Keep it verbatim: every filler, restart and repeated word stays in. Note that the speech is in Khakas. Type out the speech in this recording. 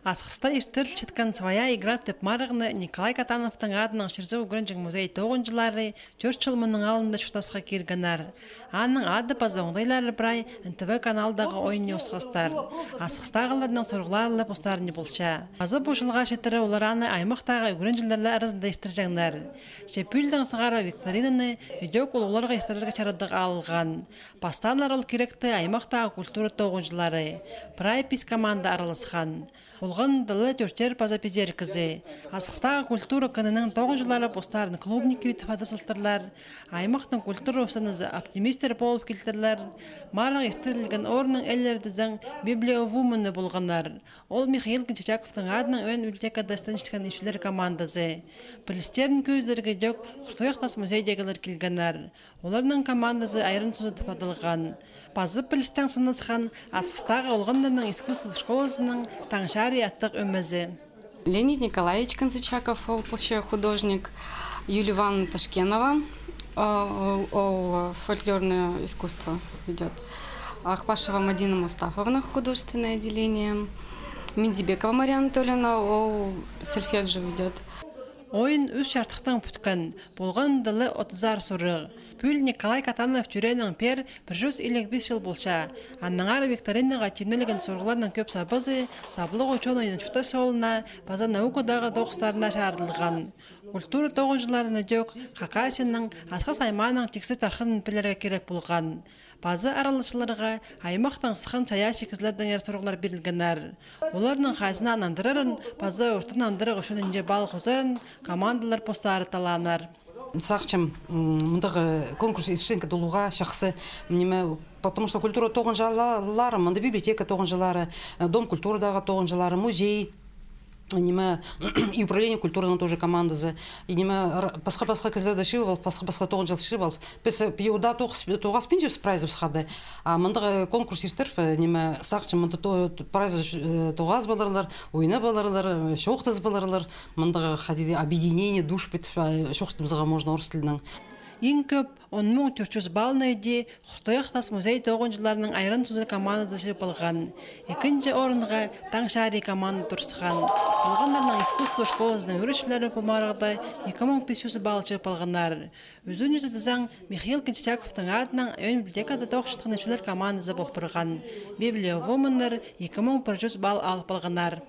Асхыста иртірілчеткен «Своя игра» тіп марығны Николай Катановтың адынаң чирзіг ӱгренҷің музей тоғынҷылары тӧрт чыл мының алнында чуртасха киргеннер. Аның ады паза оңдайлары прай Н Т В каналдағы ойынны осхастар. Асхыстағыларның сурығлары ла постарына полча. Паза пу чылға читіре олар аны аймахтағы ӱгренҷілер аразында иртірҷеңнер. Че пӱӱлдең сығара викторинаны ідӧк улуғларға иртірерге чарадығ алылған. Пастааннар ол киректі аймахтағы культура тоғынҷылары. Прай пис команда араласхан. Полған даа ла тӧртер паза пизер кізі. Асхыстағы культура кінінің тоғынҷылары постарын клубники тіп адап салтырлар. Аймахтың культура устазы оптимистер полып килтірлер. Марығ иртірілген орынның ээлері тізең библиовуманы полғаннар. Ол Михаил Гончичаковтың адынаң ӧӧн библиотекада істенчеткен ипчілер командазы. Пілістерін кӧзідерге ідӧк Хуртуях тас музейдегілер килгеннер. Оларның командазы «Айран сузы» тіп адалған. Паза пілістең сынасхан Асхыстағы олғаннарның искусство школазының «Таң чарии» аттығ ӧмезі. Леонид Николаевич Гончичаков, ол полча художник, Юлия Ивановна Ташкенова, а, ол, ол фольклорное искусство ведёт. Ахпашева Мадина Мустафовна, художественное отделение, Миндибекова Мария Анатольевна, ол сольфеджио ведёт. Ойын ӱс чардыхтаң пӱткен, полған даа ла отызар сурығ. Пӱӱл Николай Катанов тӧреенең пеер пір чӱс илиг пис чыл полча. Аннаңар викторинаға тимнелген сурығларның кӧп сабазы саблығ учёнайның чуртас чолына паза наукадағы тоғыстарына чарыдылған. Культура тоғынҷыларына ідӧк Хакасияның, Асхыс аймааның тиксі тархынын пілерге кирек полған. Паза араласчыларға аймахтаң сыххан чайаачы кізілердеңер сурығлар пирілгеннер. Оларның хайзына нандырарын паза ортын нандырығ ӱчӱн нинҷе балл хозарын командалар постары талааннар. Сағынчам, м, мындағ, э, конкурс иртчеңке толуға чахсы, ниме, потому что культура тоғынҷылары, мында библиотека тоғынҷылары, э, дом культурадағы тоғынҷылары, музей, ниме, и управление культурының тоже командазы. И ниме, р-, пасха-пасха кізілерді чыып алып, пасха-пасха тоғынҷылар чыып алып, піс, э, пиуда тоғас-, тоғаспинчабыс прайзыбыс хада. А мындағ, э, конкурс иртіріп, э, ниме, сағынчам, мында то-, прайзы, э, тоғас поларлар, ойнап аларлар, э, чоохтас поларлар, мындағ хайди дее объединение душ пит, э, чоохтабызарға можно орыс тілінең. Иң кӧп он муң тӧрт чӱс баллны иди Хуртуях тас музей тоғынҷыларының «Айран сузы» командазы чыып алған. Ікінҷі орынға «Таң чарии» команда турысхан. Полғаннарның искусство школазының ӱгретчілері пу марығда ікі муң пис чӱс балл чыып алғаннар. Ӱзінҷізі тізең Михаил Гончичаковтың адынаң ӧӧн библиотекада тоғынчатхан ипчілер командазы пол парған. Библиовуманнар ікі муң пір чӱс балл алып алғаннар.